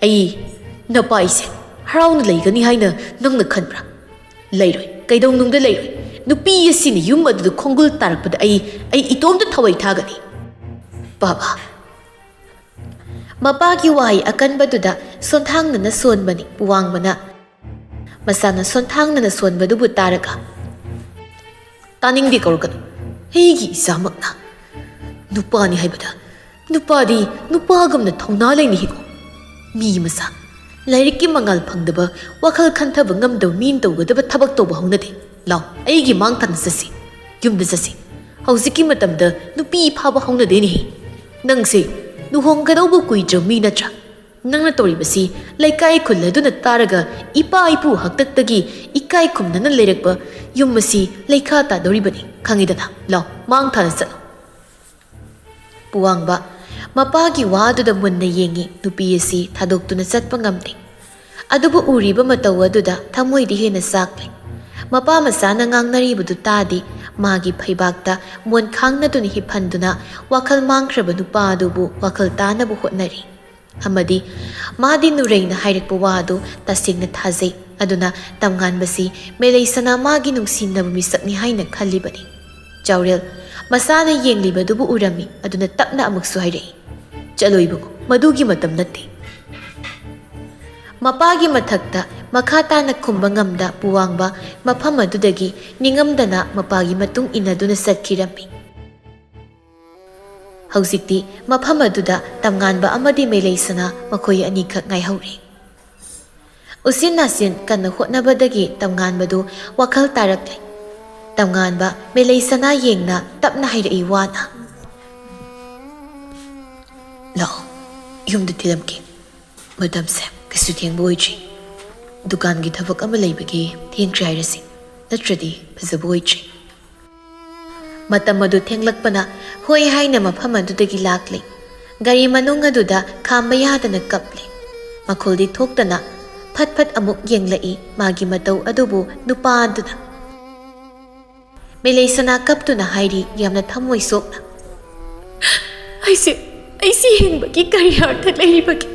ꯑꯩ "ꯅꯄꯥ ꯑꯩꯁꯦ ꯍꯔꯥꯎꯅ ꯂꯩꯒꯅꯤ ꯍꯥꯏꯅ ꯅꯪꯅ ꯈꯟꯕ꯭ꯔꯥ? ꯂꯩꯔꯣꯏ, ꯀꯩꯗꯧꯅꯨꯡꯗ ꯂꯩꯔꯣꯏ꯫ ꯅꯨꯄꯤ ꯑꯁꯤꯅ ꯌꯨꯝ ꯑꯗꯨꯗ ꯈꯣꯡꯒꯨꯜ ꯇꯥꯔꯛꯄꯗ ꯑꯩ, ꯑꯩ ꯏꯇꯣꯝꯇ ꯊꯋꯥꯏ ꯊꯥꯒꯅꯤ꯫ ꯕꯥꯕꯥ!" ꯃꯄꯥꯒꯤ ꯋꯥꯍꯩ ꯑꯀꯟꯕꯗꯨꯗ ꯁꯣꯟꯊꯥꯡꯅꯅ ꯁꯣꯟꯕꯅꯤ ꯄꯨꯋꯥꯡꯕꯅ꯫ ꯃꯁꯥꯅ ꯁꯣꯟꯊꯥꯡꯅꯅ ꯁꯣꯟꯕꯗꯨꯕꯨ ꯇꯥꯔꯒ, "ꯇꯥꯅꯤꯡꯗꯦ, ꯀꯧꯔꯛꯀꯅꯨ꯫ ꯑꯩꯒꯤ ꯏꯆꯥꯃꯛꯅ ꯅꯨꯄꯥꯅꯤ ꯍꯥꯏꯕꯗ, ꯅꯨꯄꯥꯗꯤ ꯅꯨꯄꯥꯒꯨꯝꯅ ꯊꯧꯅꯥ ꯂꯩꯅ ꯍꯤꯡꯉꯨ꯫ ꯃꯤ ꯃꯆꯥ, ꯂꯥꯏꯔꯤꯛꯀꯤ ꯃꯉꯥꯜ ꯐꯪꯗꯕ, ꯋꯥꯈꯜ ꯈꯟꯊꯕ ꯉꯝꯗꯕ ꯃꯤꯅ ꯇꯧꯒꯗꯕ ꯊꯕꯛ ꯇꯧꯕ ꯍꯧꯅꯗꯦ꯫ ꯂꯥꯎ, ꯑꯩꯒꯤ ꯃꯥꯡ ꯊꯥꯅ ꯆꯠꯁꯤ, ꯌꯨꯝꯗ ꯆꯠꯁꯤ꯫ ꯍꯧꯖꯤꯛꯀꯤ ꯃꯇꯝꯗ ꯅꯨꯄꯤ ꯐꯥꯕ ꯍꯧꯅꯗꯦꯅꯦꯍꯦ꯫ ꯅꯪꯁꯦ ꯂꯨꯍꯣꯡꯒꯗꯧꯕ ꯀꯨꯏꯗ꯭ꯔꯕ ꯃꯤ ꯅꯠꯇ꯭ꯔꯥ? ꯅꯪꯅ ꯇꯧꯔꯤꯕꯁꯤ ꯂꯩꯀꯥꯏ ꯈꯨꯜ ꯑꯗꯨꯅ ꯇꯥꯔꯒ ꯏꯄꯥ ꯏꯄꯨ ꯍꯥꯛꯇꯛꯇꯒꯤ ꯏꯀꯥꯏ ꯈꯨꯝꯅꯅ ꯂꯩꯔꯛꯄ ꯌꯨꯝ ꯑꯁꯤ ꯂꯩꯈꯥ ꯇꯥꯗꯧꯔꯤꯕꯅꯤ, ꯈꯪꯉꯤꯗꯅ? ꯂꯥꯎ, ꯃꯥꯡ ꯊꯥꯅ ꯆꯠꯂꯣ꯫" ꯄꯨꯋꯥꯡꯕ ꯃꯄꯥꯒꯤ ꯋꯥꯗꯨꯗ ꯃꯨꯟꯅ ꯌꯦꯡꯉꯤ꯫ ꯅꯨꯄꯤ ꯑꯁꯤ ꯊꯥꯗꯣꯛꯇꯨꯅ ꯆꯠꯄ ꯉꯝꯗꯦ꯫ ꯑꯗꯨꯕꯨ ꯎꯔꯤꯕ ꯃꯇꯧ ꯑꯗꯨꯗ ꯊꯃꯣꯏꯗꯤ ꯍꯦꯟꯅ ꯆꯥꯛꯂꯦ꯫ ꯃꯄꯥ ꯃꯆꯥꯅ ꯉꯥꯡꯅꯔꯤꯕꯗꯨ ꯇꯥꯗꯦ꯫ ꯃꯥꯒꯤ ꯐꯩꯕꯥꯛꯇ ꯃꯣꯟ ꯈꯥꯡꯅꯗꯨꯅ ꯍꯤꯞꯍꯟꯗꯨꯅ ꯋꯥꯈꯜ ꯃꯥꯡꯈ꯭ꯔꯕ ꯅꯨꯄꯥ ꯑꯗꯨꯕꯨ ꯋꯥꯈꯜ ꯇꯥꯅꯕ ꯍꯣꯠꯅꯔꯤ꯫ ꯑꯃꯗꯤ ꯃꯥꯗꯤ ꯅꯨꯔꯩꯅ ꯍꯥꯏꯔꯛꯄ ꯋꯥ ꯑꯗꯨ ꯇꯁꯦꯡꯅ ꯊꯥꯖꯩ꯫ ꯑꯗꯨꯅ ꯇꯝꯉꯥꯟꯕꯁꯤ ꯃꯦꯂꯩꯁꯅꯥ ꯃꯥꯒꯤ ꯅꯨꯡꯁꯤꯅꯕ ꯃꯤꯁꯛꯅꯤ ꯍꯥꯏꯅ ꯈꯜꯂꯤꯕꯅꯤ꯫ ꯆꯥꯎꯔꯦꯜ ꯃꯁꯥꯅ ꯌꯦꯡꯂꯤꯕꯗꯨꯕꯨ ꯎꯔꯝꯃꯤ꯫ ꯑꯗꯨꯅ ꯇꯞꯅ ꯑꯃꯨꯛꯁꯨ ꯍꯥꯏꯔꯛꯏ, "ꯆꯠꯂꯣ ꯏꯕꯨꯡꯉꯣ, ꯃꯗꯨꯒꯤ ꯃꯇꯝ ꯅꯠꯇꯦ꯫" ꯃꯄꯥꯒꯤ ꯃꯊꯛꯇ ꯃꯈꯥ ꯇꯥꯅ ꯈꯨꯝꯕ ꯉꯝꯗ ꯄꯨꯋꯥꯡꯕ ꯃꯐꯝ ꯑꯗꯨꯗꯒꯤ ꯅꯤꯡꯉꯝꯗꯅ ꯃꯄꯥꯒꯤ ꯃꯇꯨꯡ ꯏꯟꯅꯗꯨꯅ ꯆꯠꯈꯤꯔꯝꯃꯤ꯫ ꯍꯧꯖꯤꯛꯇꯤ ꯃꯐꯝ ꯑꯗꯨꯗ ꯇꯝꯉꯥꯟꯕ ꯑꯃꯗꯤ ꯃꯦꯂꯩꯁꯅꯥ ꯃꯈꯣꯏ ꯑꯅꯤꯈꯛ ꯉꯥꯏꯍꯧꯔꯦ꯫ ꯎꯆꯤꯟ ꯅꯥꯆꯤꯟ ꯀꯟꯅ ꯍꯣꯠꯅꯕꯗꯒꯤ ꯇꯝꯉꯥꯟꯕꯗꯨ ꯋꯥꯈꯜ ꯇꯥꯔꯛꯂꯦ꯫ ꯇꯝꯉꯥꯟꯕ ꯃꯦꯂꯩꯁꯅꯥ ꯌꯦꯡꯅ ꯇꯞꯅ ꯍꯥꯏꯔꯛꯏ ꯋꯥꯅ, "ꯂꯥꯛꯑꯣ, ꯌꯨꯝꯗ ꯊꯤꯜꯂꯝꯒꯦ꯫ ꯃꯇꯝꯁꯦ ꯀꯩꯁꯨ ꯊꯦꯡꯕ ꯑꯣꯏꯗ꯭ꯔꯤ꯫ ꯗꯨꯀꯥꯟꯒꯤ ꯊꯕꯛ ꯑꯃ ꯂꯩꯕꯒꯤ ꯊꯦꯡꯈ꯭ꯔꯦ ꯍꯥꯏꯔꯁꯤ, ꯅꯠꯇ꯭ꯔꯗꯤ ꯐꯖꯕ ꯑꯣꯏꯗ꯭ꯔꯤ꯫" ꯃꯇꯝ ꯑꯗꯨ ꯊꯦꯡꯂꯛꯄꯅ ꯍꯣꯏ ꯍꯥꯏꯅ ꯃꯐꯝ ꯑꯗꯨꯗꯒꯤ ꯂꯥꯛꯂꯦ꯫ ꯒꯥꯔꯤ ꯃꯅꯨꯡ ꯑꯗꯨꯗ ꯈꯥꯝꯕ ꯌꯥꯗꯅ ꯀꯞꯂꯦ꯫ ꯃꯈꯣꯜꯗꯤ ꯊꯣꯛꯇꯅ ꯐꯠ ꯐꯠ ꯑꯃꯨꯛ ꯌꯦꯡꯂꯛꯏ ꯃꯥꯒꯤ ꯃꯇꯧ ꯑꯗꯨꯕꯨ ꯅꯨꯄꯥ ꯑꯗꯨꯅ꯫ ꯃꯦꯂꯩꯁꯅꯥ ꯀꯞꯇꯨꯅ ꯍꯥꯏꯔꯤ ꯌꯥꯝꯅ ꯊꯃꯣꯏ ꯁꯣꯛꯅ, "ꯑꯩꯁꯦ, ꯑꯩꯁꯦ ꯍꯤꯡꯕꯒꯤ ꯀꯔꯤ ꯑꯔꯊ ꯂꯩꯔꯤꯕꯒꯦ?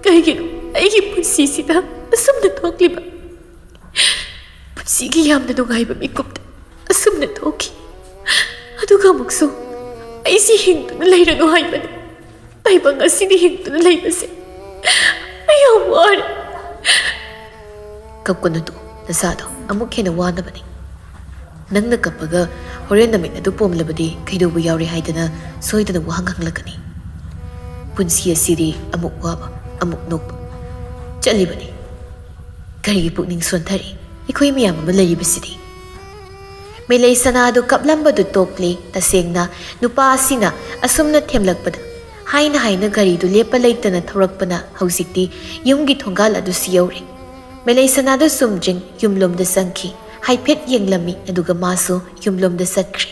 ꯀꯩꯒꯤꯅꯣ ꯑꯩꯒꯤ ꯄꯨꯟꯁꯤꯁꯤꯗ ꯑꯁꯨꯝꯅ ꯊꯣꯛꯂꯤꯕ ꯄꯨꯟꯁꯤꯒꯤ ꯌꯥꯝꯅ ꯅꯨꯡꯉꯥꯏꯕ ꯃꯤꯀꯨꯞꯇ ꯑꯁꯨꯝꯅ ꯊꯣꯛꯈꯤ꯫ ꯑꯗꯨꯒ ꯑꯃꯨꯛꯁꯨ ꯑꯩꯁꯤ ꯍꯤꯡꯗꯨꯅ ꯂꯩꯔꯅꯨ ꯍꯥꯏꯕꯅꯤ꯫ ꯇꯥꯏꯕꯪ ꯑꯁꯤꯗ ꯍꯤꯡꯗꯨꯅ ꯂꯩꯕꯁꯦ ꯑꯩ ꯌꯥꯝ ꯋꯥꯔꯦ꯫ ꯀꯞꯀꯅꯨ ꯇꯣ, ꯅꯁꯥꯗꯣ ꯑꯃꯨꯛ ꯍꯦꯟꯅ ꯋꯥꯅꯕꯅꯤ꯫ ꯅꯪꯅ ꯀꯞꯄꯒ ꯍꯣꯔꯦꯟ ꯅꯃꯤꯠ ꯑꯗꯨ ꯄꯣꯝꯂꯕꯗꯤ ꯀꯩꯗꯧꯕ ꯌꯥꯎꯔꯦ ꯍꯥꯏꯗꯅ ꯁꯣꯏꯗꯅ ꯋꯥꯍꯪ ꯍꯪꯂꯛꯀꯅꯤ꯫ ꯄꯨꯟꯁꯤ ꯑꯁꯤꯗꯤ ꯑꯃꯨꯛ ꯋꯥꯕ, ꯑꯃꯨꯛ ꯅꯣꯛꯄ꯫ ꯆꯠꯂꯤꯕꯅꯤ꯫ ꯀꯔꯤꯒꯤ ꯄꯨꯛꯅꯤꯡ ꯁꯣꯟꯊꯔꯤ? ꯑꯩꯈꯣꯏ ꯃꯌꯥꯝ ꯑꯃ ꯂꯩꯔꯤꯕꯁꯤꯗꯤ꯫ ꯃꯦꯂꯩ ꯁꯅꯥꯗꯨ ꯀꯞꯂꯝꯕꯗꯨ ꯇꯣꯛꯂꯦ꯫ ꯇꯁꯦꯡꯅ ꯅꯨꯄꯥ ꯑꯁꯤꯅ ꯑꯁꯨꯝꯅ ꯊꯦꯝꯂꯛꯄꯗ ꯍꯥꯏꯅ ꯍꯥꯏꯅ ꯒꯥꯔꯤꯗꯨ ꯂꯦꯞꯄ ꯂꯩꯇꯅ ꯊꯧꯔꯛꯄꯅ ꯍꯧꯖꯤꯛꯇꯤ ꯌꯨꯝꯒꯤ ꯊꯣꯡꯒꯥꯜ ꯑꯗꯨꯁꯨ ꯌꯧꯔꯦ꯫ ꯃꯦꯂꯩ ꯁꯅꯥꯗꯨ ꯆꯨꯝꯗ꯭ꯔꯤꯡ ꯌꯨꯝꯂꯣꯝꯗ ꯆꯪꯈꯤ꯫ ꯍꯥꯏꯐꯦꯠ ꯌꯦꯡꯂꯝꯃꯤ, ꯑꯗꯨꯒ ꯃꯥꯁꯨ ꯌꯨꯝꯂꯣꯝꯗ ꯆꯠꯈ꯭ꯔꯦ꯫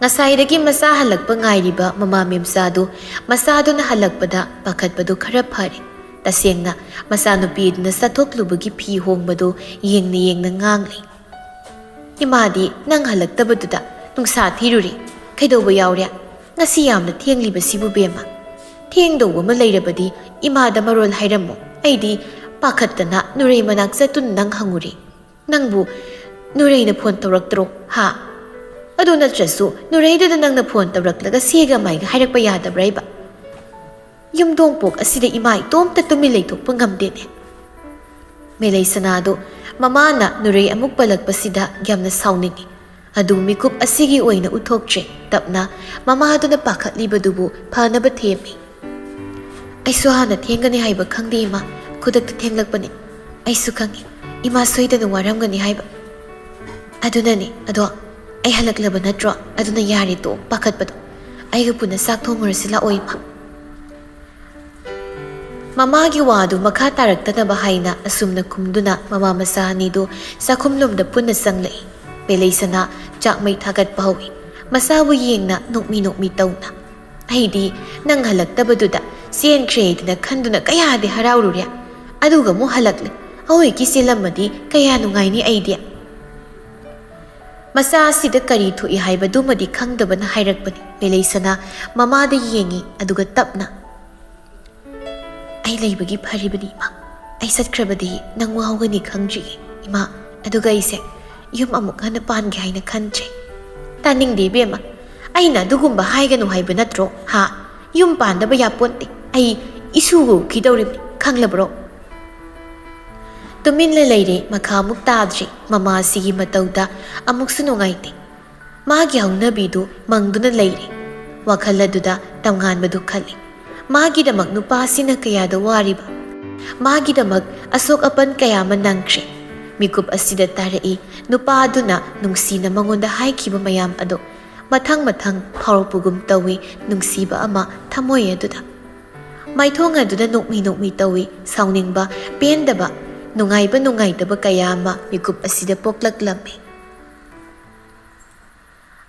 ꯉꯁꯥꯏꯗꯒꯤ ꯃꯆꯥ ꯍꯜꯂꯛꯄ ꯉꯥꯏꯔꯤꯕ ꯃꯃꯥ ꯃꯦꯝꯆꯥꯗꯨ ꯃꯆꯥꯗꯨꯅ ꯍꯜꯂꯛꯄꯗ ꯄꯥꯈꯠꯄꯗꯨ ꯈꯔ ꯐꯔꯦ꯫ ꯇꯁꯦꯡꯅ ꯃꯆꯥꯅꯨꯄꯤ ꯑꯗꯨꯅ ꯆꯠꯊꯣꯛꯂꯨꯕꯒꯤ ꯐꯤ ꯍꯣꯡꯕꯗꯨ ꯌꯦꯡꯅ ꯌꯦꯡꯅ ꯉꯥꯡꯂꯤ꯫ "ꯏꯃꯥꯗꯤ ꯅꯪ ꯍꯜꯂꯛꯇꯕꯗꯨꯗ ꯅꯨꯡꯁꯥ ꯊꯤꯔꯨꯔꯦ꯫ ꯀꯩꯗꯧꯕ ꯌꯥꯎꯔꯦ? ꯉꯁꯤ ꯌꯥꯝꯅ ꯊꯦꯡꯂꯤꯕꯁꯤꯕꯨ ꯕꯦꯝꯃ? ꯊꯦꯡꯗꯧꯕ ꯑꯃ ꯂꯩꯔꯕꯗꯤ ꯏꯃꯥꯗ ꯃꯔꯣꯜ ꯍꯥꯏꯔꯝꯃꯣ꯫ ꯑꯩꯗꯤ ꯄꯥꯈꯠꯇꯅ ꯅꯨꯔꯩ ꯃꯅꯥꯛ ꯆꯠꯇꯨꯅ ꯅꯪ ꯍꯪꯉꯨꯔꯦ꯫ ꯅꯪꯕꯨ ꯅꯨꯔꯩꯅ ꯐꯣꯟ ꯇꯧꯔꯛꯇ꯭ꯔꯣ? ꯍꯥ? ꯑꯗꯨ ꯅꯠꯇ꯭ꯔꯁꯨ ꯅꯨꯔꯩꯗꯨꯗ ꯅꯪꯅ ꯐꯣꯟ ꯇꯧꯔꯛꯂꯒ ꯁꯦꯒ ꯃꯥꯏꯒ ꯍꯥꯏꯔꯛꯄ ꯌꯥꯗꯕ꯭ꯔꯥ ꯍꯥꯏꯕ? ꯌꯨꯝꯗꯣꯡꯄꯣꯛ ꯑꯁꯤꯗ ꯏꯃꯥ ꯏꯇꯣꯝꯇ ꯇꯨꯃꯤꯟ ꯂꯩꯊꯣꯛꯄ ꯉꯝꯗꯦꯅꯦ꯫" ꯃꯦꯂꯩ ꯁꯅꯥꯗꯨ ꯃꯃꯥꯅ ꯅꯨꯔꯩ ꯑꯃꯨꯛ ꯄꯜꯂꯛꯄꯁꯤꯗ ꯌꯥꯝꯅ ꯁꯥꯎꯅꯤꯡꯏ꯫ ꯑꯗꯨ ꯃꯤꯀꯨꯞ ꯑꯁꯤꯒꯤ ꯑꯣꯏꯅ ꯎꯠꯊꯣꯛꯇ꯭ꯔꯦ꯫ ꯇꯞꯅ ꯃꯃꯥꯗꯨꯅ ꯄꯥꯈꯠꯂꯤꯕꯗꯨꯕꯨ ꯐꯅꯕ ꯊꯦꯝꯃꯤ꯫ "ꯑꯩꯁꯨ ꯍꯥꯟꯅ ꯊꯦꯡꯒꯅꯤ ꯍꯥꯏꯕ ꯈꯪꯗꯦ ꯏꯃꯥ, ꯈꯨꯗꯛꯇ ꯊꯦꯡꯂꯛꯄꯅꯤ꯫ ꯑꯩꯁꯨ ꯈꯪꯏ ꯏꯃꯥ ꯁꯣꯏꯗꯅ ꯋꯥꯔꯝꯒꯅꯤ ꯍꯥꯏꯕ꯫ ꯑꯗꯨꯅꯅꯤ꯫ ꯑꯗꯣ ꯑꯩ ꯍꯜꯂꯛꯂꯕ ꯅꯠꯇ꯭ꯔꯣ? ꯑꯗꯨꯅ ꯌꯥꯔꯦ, ꯇꯣꯛꯑꯣ ꯄꯥꯈꯠꯄꯗꯣ꯫ ꯑꯩꯒ ꯄꯨꯟꯅ ꯆꯥꯛ ꯊꯣꯡꯉꯨꯔꯁꯤ ꯂꯥꯛꯑꯣ ꯏꯃꯥ꯫" ꯃꯃꯥꯒꯤ ꯋꯥꯗꯨ ꯃꯈꯥ ꯇꯥꯔꯛꯇꯅꯕ ꯍꯥꯏꯅ ꯑꯁꯨꯝꯅ ꯈꯨꯝꯗꯨꯅ ꯃꯃꯥ ꯃꯆꯥ ꯑꯅꯤꯗꯨ ꯆꯥꯛꯈꯨꯝꯂꯣꯝꯗ ꯄꯨꯟꯅ ꯆꯪꯂꯛꯏ꯫ ꯃꯦꯂꯩꯁꯅꯥ ꯆꯥꯛ ꯃꯩ ꯊꯥꯒꯠꯄ ꯍꯧꯏ꯫ ꯃꯆꯥꯕꯨ ꯌꯦꯡꯅ ꯅꯣꯛꯃꯤ ꯅꯣꯛꯃꯤ ꯇꯧꯅ꯫ "ꯑꯩꯗꯤ ꯅꯪ ꯍꯜꯂꯛꯇꯕꯗꯨꯗ ꯆꯦꯟꯈ꯭ꯔꯦ ꯍꯥꯏꯗꯅ ꯈꯟꯗꯨꯅ ꯀꯌꯥꯗꯤ ꯍꯔꯥꯎꯔꯨꯔꯦ꯫ ꯑꯗꯨꯒ ꯑꯃꯨꯛ ꯍꯜꯂꯛꯂꯦ꯫ ꯑꯋꯣꯏꯒꯤ ꯆꯦꯜꯂꯝꯃꯗꯤ ꯀꯌꯥ ꯅꯨꯡꯉꯥꯏꯅꯤ ꯑꯩꯗꯤ꯫" ꯃꯆꯥ ꯑꯁꯤꯗ ꯀꯔꯤ ꯊꯣꯛꯏ ꯍꯥꯏꯕꯗꯨꯃꯗꯤ ꯈꯪꯗꯕꯅ ꯍꯥꯏꯔꯛꯄꯅꯤ꯫ ꯃꯦꯂꯩꯁꯅꯥ ꯃꯃꯥꯗ ꯌꯦꯡꯉꯤ, ꯑꯗꯨꯒ ꯇꯞꯅ, ꯑꯩ ꯂꯩꯕꯒꯤ ꯐꯔꯤꯕꯅꯤ, ꯏꯃꯥ꯫ ꯑꯩ ꯆꯠꯈ꯭ꯔꯕꯗꯤ ꯅꯪ ꯋꯥꯍꯧꯒꯅꯤ ꯈꯪꯗ꯭ꯔꯤꯌꯦ, ꯏꯃꯥ꯫ ꯑꯗꯨꯒ ꯑꯩꯁꯦ ꯌꯨꯝ ꯑꯃꯨꯛ ꯍꯟꯅ ꯄꯥꯟꯒꯦ ꯍꯥꯏꯅ ꯈꯟꯗ꯭ꯔꯦ꯫ ꯇꯥꯅꯤꯡꯗꯦ, ꯏꯕꯦꯝꯃ꯫ ꯑꯩꯅ ꯑꯗꯨꯒꯨꯝꯕ ꯍꯥꯏꯒꯅꯨ ꯍꯥꯏꯕ ꯅꯠꯇ꯭ꯔꯣ, ꯍꯥ? ꯌꯨꯝ ꯄꯥꯟꯗꯕ ꯌꯥꯄꯣꯟꯇꯦ꯫ ꯑꯩ ꯏꯁꯨꯒ ꯎꯈꯤꯗꯧꯔꯤꯕꯅꯤ, ꯈꯪꯂꯕ꯭ꯔꯣ? ꯇꯨꯃꯤꯟꯅ ꯂꯩꯔꯦ, ꯃꯈꯥ ꯑꯃꯨꯛ ꯇꯥꯗ꯭ꯔꯦ꯫ ꯃꯃꯥꯁꯤꯒꯤ ꯃꯇꯧꯗ ꯑꯃꯨꯛꯁꯨ ꯅꯨꯡꯉꯥꯏꯇꯦ꯫ ꯃꯥꯒꯤ ꯍꯧꯅꯕꯤꯗꯨ ꯃꯪꯗꯨꯅ ꯂꯩꯔꯦ꯫ ꯋꯥꯈꯜ ꯑꯗꯨꯗ ꯇꯝꯉꯥꯟꯕꯗꯨ ꯈꯜꯂꯤ꯫ ꯃꯥꯒꯤꯗꯃꯛ ꯅꯨꯄꯥꯁꯤꯅ ꯀꯌꯥꯗ ꯋꯥꯔꯤꯕ, ꯃꯥꯒꯤꯗꯃꯛ ꯑꯁꯣꯛ ꯑꯄꯟ ꯀꯌꯥ ꯑꯃ ꯅꯪꯈ꯭ꯔꯦ꯫ ꯃꯤꯀꯨꯞ ꯑꯁꯤꯗ ꯇꯥꯔꯛꯏ ꯅꯨꯄꯥ ꯑꯗꯨꯅ ꯅꯨꯡꯁꯤꯅ ꯃꯉꯣꯟꯗ ꯍꯥꯏꯈꯤꯕ ꯃꯌꯥꯝ ꯑꯗꯣ꯫ ꯃꯊꯪ ꯃꯊꯪ ꯐꯥꯎꯔꯛꯄꯒꯨꯝ ꯇꯧꯏ ꯅꯨꯡꯁꯤꯕ ꯑꯃ ꯊꯃꯣꯏ ꯑꯗꯨꯗ꯫ ꯃꯥꯏꯊꯣꯡ ꯑꯗꯨꯗ ꯅꯣꯛꯃꯤ ꯅꯣꯛꯃꯤ ꯇꯧꯏ ꯁꯥꯎꯅꯤꯡꯕ, ꯄꯦꯟꯗꯕ, ꯅꯨꯡꯉꯥꯏꯕ ꯅꯨꯡꯉꯥꯏꯇꯕ ꯀꯌꯥ ꯑꯃ ꯃꯤꯀꯨꯞ ꯑꯁꯤꯗ ꯄꯣꯛꯂꯛꯂꯝꯃꯤ꯫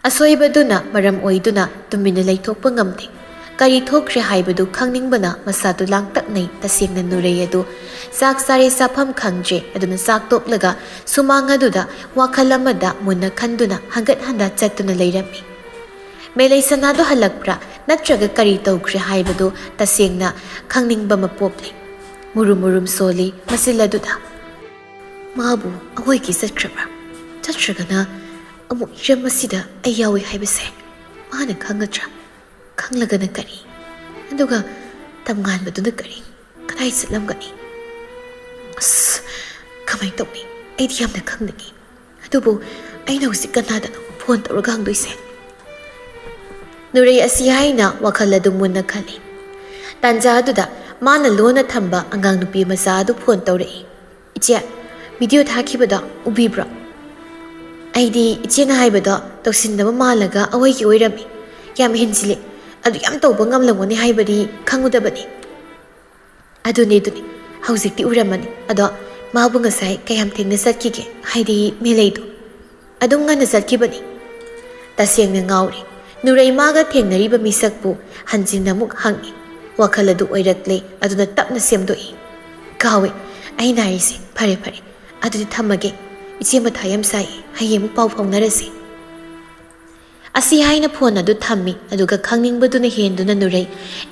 ꯑꯁꯣꯏꯕꯗꯨꯅ ꯃꯔꯝ ꯑꯣꯏꯗꯨꯅ ꯇꯨꯃꯤꯟꯅ ꯂꯩꯊꯣꯛꯄ ꯉꯝꯗꯦ꯫ ꯀꯔꯤ ꯊꯣꯛꯈ꯭ꯔꯦ ꯍꯥꯏꯕꯗꯨ ꯈꯪꯅꯤꯡꯕꯅ ꯃꯁꯥꯗꯨ ꯂꯥꯡꯇꯛꯅꯩ꯫ ꯇꯁꯦꯡꯅ ꯅꯨꯔꯩ ꯑꯗꯨ ꯆꯥꯛ ꯆꯥꯔꯦ ꯆꯥꯐꯝ ꯈꯪꯗ꯭ꯔꯦ꯫ ꯑꯗꯨꯅ ꯆꯥꯛ ꯇꯣꯛꯂꯒ ꯁꯨꯃꯥꯡ ꯑꯗꯨꯗ ꯋꯥꯈꯜ ꯑꯃꯗ ꯃꯨꯟꯅ ꯈꯟꯗꯨꯅ ꯍꯟꯒꯠ ꯍꯟꯗ ꯆꯠꯇꯨꯅ ꯂꯩꯔꯝꯃꯤ꯫ ꯃꯦꯂꯩ ꯁꯅꯥꯗꯨ ꯍꯜꯂꯛꯄ꯭ꯔꯥ ꯅꯠꯇ꯭ꯔꯒ ꯀꯔꯤ ꯇꯧꯈ꯭ꯔꯦ ꯍꯥꯏꯕꯗꯨ ꯇꯁꯦꯡꯅ ꯈꯪꯅꯤꯡꯕ ꯑꯃ ꯄꯣꯛꯂꯤ꯫ ꯃꯨꯔꯨꯝ ꯃꯨꯔꯨꯝ ꯁꯣꯜꯂꯤ ꯃꯆꯤꯜ ꯑꯗꯨꯗ꯫ ꯃꯥꯕꯨ ꯑꯋꯣꯏꯒꯤ ꯆꯠꯈ꯭ꯔꯕ꯭ꯔꯥ? ꯆꯠꯇ꯭ꯔꯒꯅ ꯑꯃꯨꯛ ꯍꯤꯔꯝ ꯑꯁꯤꯗ ꯑꯩ ꯌꯥꯎꯏ ꯍꯥꯏꯕꯁꯦ ꯃꯥꯅ ꯈꯪꯒꯗ꯭ꯔꯥ? ꯈꯪꯂꯒꯅ ꯀꯔꯤ? ꯑꯗꯨꯒ ꯇꯝꯉꯥꯟꯕꯗꯨꯅ ꯀꯔꯤ? ꯀꯗꯥꯏ ꯆꯠꯂꯝꯒꯅꯤ? ꯑꯁ, ꯀꯃꯥꯏꯅ ꯇꯧꯅꯤ? ꯑꯩꯗꯤ ꯌꯥꯝꯅ ꯈꯪꯅꯤꯡꯉꯤ꯫ ꯑꯗꯨꯕꯨ ꯑꯩꯅ ꯍꯧꯖꯤꯛ ꯀꯅꯥꯗꯅꯣ ꯐꯣꯟ ꯇꯧꯔꯒ ꯍꯪꯗꯣꯏꯁꯦ? ꯅꯨꯔꯩ ꯑꯁꯤ ꯍꯥꯏꯅ ꯋꯥꯈꯜ ꯑꯗꯨ ꯃꯨꯟꯅ ꯈꯜꯂꯤ꯫ ꯇꯥꯟꯖꯥ ꯑꯗꯨꯗ ꯃꯥꯅ ꯂꯣꯟꯅ ꯊꯝꯕ ꯑꯉꯥꯡ ꯅꯨꯄꯤ ꯃꯆꯥ ꯑꯗꯨ ꯐꯣꯟ ꯇꯧꯔꯛꯏ꯫ "ꯏꯆꯦ, ꯚꯤꯗꯤꯑꯣ ꯊꯥꯈꯤꯕꯗꯣ ꯎꯕꯤꯕ꯭ꯔꯣ? ꯑꯩꯗꯤ ꯏꯆꯦꯅ ꯍꯥꯏꯕꯗꯣ ꯇꯧꯁꯤꯟꯅꯕ ꯃꯥꯜꯂꯒ ꯑꯋꯣꯏꯒꯤ ꯑꯣꯏꯔꯝꯃꯤ꯫ ꯌꯥꯝ ꯍꯦꯟꯖꯤꯜꯂꯤ꯫ ꯑꯗꯨ ꯌꯥꯝ ꯇꯧꯕ ꯉꯝꯂꯝꯒꯅꯤ ꯍꯥꯏꯕꯗꯤ ꯈꯪꯉꯨꯗꯕꯅꯤ꯫" "ꯑꯗꯨꯅꯤ, ꯑꯗꯨꯅꯤ꯫ ꯍꯧꯖꯤꯛꯇꯤ ꯎꯔꯝꯃꯅꯤ꯫ ꯑꯗꯣ ꯃꯥꯕꯨ ꯉꯁꯥꯏ ꯀꯌꯥꯝ ꯊꯦꯡꯅ ꯆꯠꯈꯤꯒꯦ? ꯍꯥꯏꯗꯤ ꯃꯦꯂꯩꯗꯣ?" "ꯑꯗꯨꯝ ꯉꯟꯅ ꯆꯠꯈꯤꯕꯅꯤ꯫" ꯇꯁꯦꯡꯅ ꯉꯥꯎꯔꯦ꯫ ꯅꯨꯔꯩ ꯃꯥꯒ ꯊꯦꯡꯅꯔꯤꯕ ꯃꯤꯁꯛꯄꯨ ꯍꯟꯖꯤꯟꯅ ꯑꯃꯨꯛ ꯍꯪꯉꯤ꯫ ꯋꯥꯈꯜ ꯑꯗꯨ ꯑꯣꯏꯔꯛꯂꯦ, ꯑꯗꯨꯅ ꯇꯞꯅ ꯁꯦꯝꯗꯣꯛꯏ꯫ "ꯀꯥꯎꯋꯦ꯫ ꯑꯩꯅ ꯍꯥꯏꯔꯤꯁꯦ꯫ ꯐꯔꯦ, ꯐꯔꯦ꯫ ꯑꯗꯨꯗꯤ ꯊꯝꯃꯒꯦ꯫ ꯏꯆꯦ ꯃꯊꯥ ꯌꯥꯝ ꯁꯥꯏ꯫ ꯍꯌꯦꯡ ꯑꯃꯨꯛ ꯄꯥꯎ ꯐꯥꯎꯅꯔꯁꯤ꯫" ꯑꯁꯤ ꯍꯥꯏꯅ ꯐꯣꯟ ꯑꯗꯨ ꯊꯝꯃꯤ꯫ ꯑꯗꯨꯒ ꯈꯪꯅꯤꯡꯕꯗꯨꯅ ꯍꯦꯟꯗꯨꯅ ꯅꯨꯔꯩ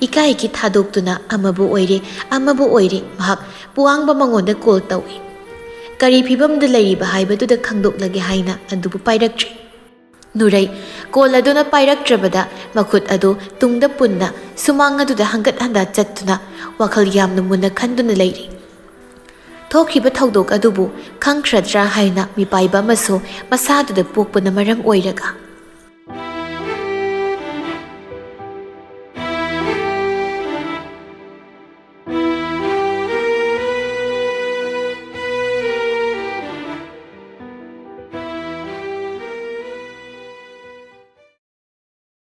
ꯏꯀꯥꯏ ꯏꯀꯤ ꯊꯥꯗꯣꯛꯇꯨꯅ ꯑꯃꯕꯨ ꯑꯣꯏꯔꯦ, ꯑꯃꯕꯨ ꯑꯣꯏꯔꯦ, ꯃꯍꯥꯛ ꯄꯨꯋꯥꯡꯕ ꯃꯉꯣꯟꯗ ꯀꯣꯜ ꯇꯧꯏ꯫ ꯀꯔꯤ ꯐꯤꯕꯝꯗ ꯂꯩꯔꯤꯕ ꯍꯥꯏꯕꯗꯨꯗ ꯈꯪꯗꯣꯛꯂꯒꯦ ꯍꯥꯏꯅ ꯑꯗꯨꯕꯨ ꯄꯥꯏꯔꯛꯇ꯭ꯔꯤ꯫ ꯅꯨꯔꯩ ꯀꯣꯜ ꯑꯗꯨꯅ ꯄꯥꯏꯔꯛꯇ꯭ꯔꯕꯗ ꯃꯈꯨꯠ ꯑꯗꯨ ꯇꯨꯡꯗ ꯄꯨꯟꯅ ꯁꯨꯃꯥꯡ ꯑꯗꯨꯗ ꯍꯪꯒꯠ ꯍꯟꯗꯥ ꯆꯠꯇꯨꯅ ꯋꯥꯈꯜ ꯌꯥꯝꯅ ꯃꯨꯟꯅ ꯈꯟꯗꯨꯅ ꯂꯩꯔꯤ꯫ ꯊꯣꯛꯈꯤꯕ ꯊꯧꯗꯣꯛ ꯑꯗꯨꯕꯨ ꯈꯪꯈ꯭ꯔꯗ꯭ꯔꯥ ꯍꯥꯏꯅ ꯃꯤꯄꯥꯏꯕ ꯑꯃꯁꯨ ꯃꯁꯥꯗꯨꯗ ꯄꯣꯛꯄꯅ ꯃꯔꯝ ꯑꯣꯏꯔꯒ